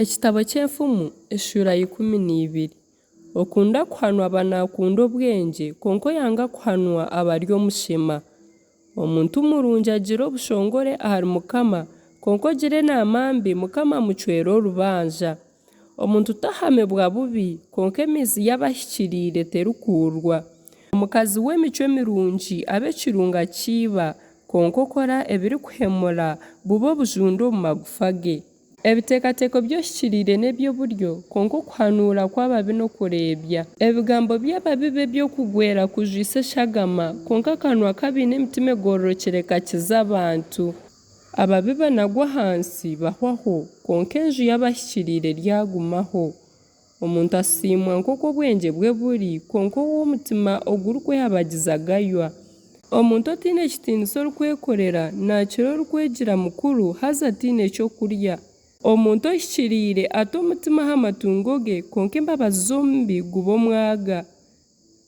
Ekitabo ky'Enfumu eshuura ya 12. Okunda kuhanwa aba naakunda obwengye, kwonka oyanga kuhanwa aba ari omushema. Omuntu murungi agira obushongore ahari Mukama, kwonka ogira enaama mbi Mukama amucwera orubanja. Omuntu tahamibwa bubi, kwonka emizi y'abahikiriire terikuurwa. Omukazi w'emicwe mirungi aba ekirunga kya iba, kwonka okora ebirikuhemura buba obujunde omu magufa ge. Ebiteekateeko by'ohikiriire n'eby'oburyo, kwonka okuhanuura kw'ababi n'okureebya. Ebigambo by'ababi biba eby'okugwera kujwisa eshagama, kwonka akanwa k'abaine emitima egororokire kakiza abantu. Ababi banagwa ahansi, bahwaho, kwonka enju y'abahikiriire eryagumaho. Omuntu asiimwa nk'oku obwengye bwe buri, kwonka ow'omutima ogurikwehabagiza agaywa. Omuntu otaine kitiinisa orikwekorera, naakira orikwegira mukuru haza ataine ky'okurya. Omuntu ohikiriire ata omutima aha matungo ge, kwonka embabazi z'omubi guba omwaga.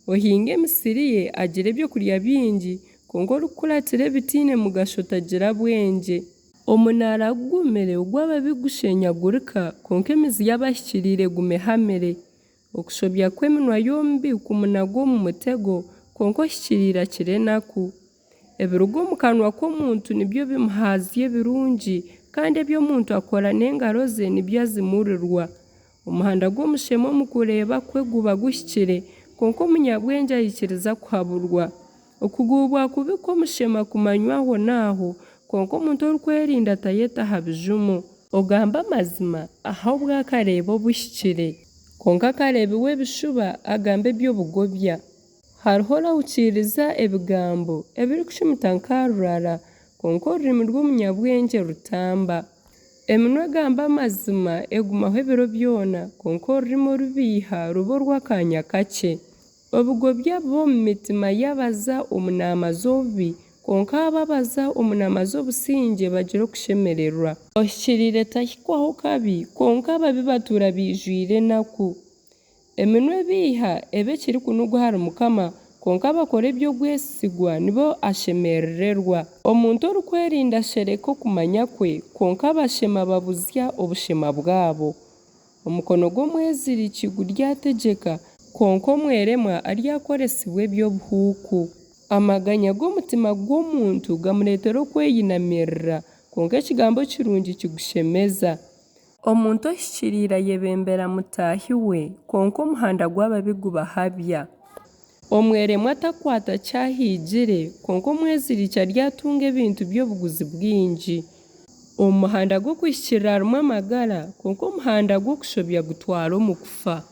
Ohinga emisiri ye agira ebyokurya bingi, kwonka orikukuratira ebitaine mugasho tagira bwengye. Omunaara gugumire ogw'ababi gushenyagurika, kwonka emizi y'abahikiriire eguma ehamire. Okushobya kw'eminwa y'omubi kumunaga omu mutego, kwonka ohikiriire akira enaku. Ebiruga omu kanwa k'omuntu nibyo bimuhaazya ebirungi, kandi ebi omuntu akora n'engaro ze nibyo azimurirwa. Omuhanda gw'omushema omu kureeba kwe guba guhikire, kwonka omunyabwengye aikiriza kuhaburwa. Okuguubwa kubi kw'omushema kumanywa ahonaaho, kwonka omuntu orikwerinda tayeta ha bijumo. Ogamba amazima aha obwakareeba obuhikire, kwonka kareebi w'ebishuba agamba eby'obugobya. Hariho orahukiiriza ebigambo ebirikucumita nka rurara, kwonka orurimi rw'omunyabwengye rutamba. Eminwa egamba amazima egumaho ebiro byona, kwonka orurimi orubeiha ruba orw'akaanya kakye. Obugobya buba omu mitima y'abaza omu naama z'obubi, kwonka abo abaza omu naama z'obusingye bagira okushemererwa. Ohikiriire tahikwaho kabi, kwonka ababi batuura baijwire enaku. Eminwa ebeiha eba ekirikunugwa ahari Mukama, kwonka abakora eby'obwesigwa nibo ashemerererwa. Omuntu orikwerinda ashereka okumanya kwe, kwonka abashema babuzya obushema bwabo. Omukono gw'omweziriki guryategyeka, kwonka omweremwa aryakoresibwa eby'obuhuuku. Amaganya g'omutima gw'omuntu gamureetera okweyinamirira, kwonka ekigambo kirungi kigushemeza. Omuntu ohikiriire ayebembera mutaahi we, kwonka omuhanda gw'ababi gubahabya. Omweremwa takwata ki ahigire, kwonka omweziriki aryatunga ebintu by'obuguzi bwingi. Omu muhanda gw'okuhikiirira harimu amagara, kwonka omuhanda gw'okushobya gutwara omu kufa.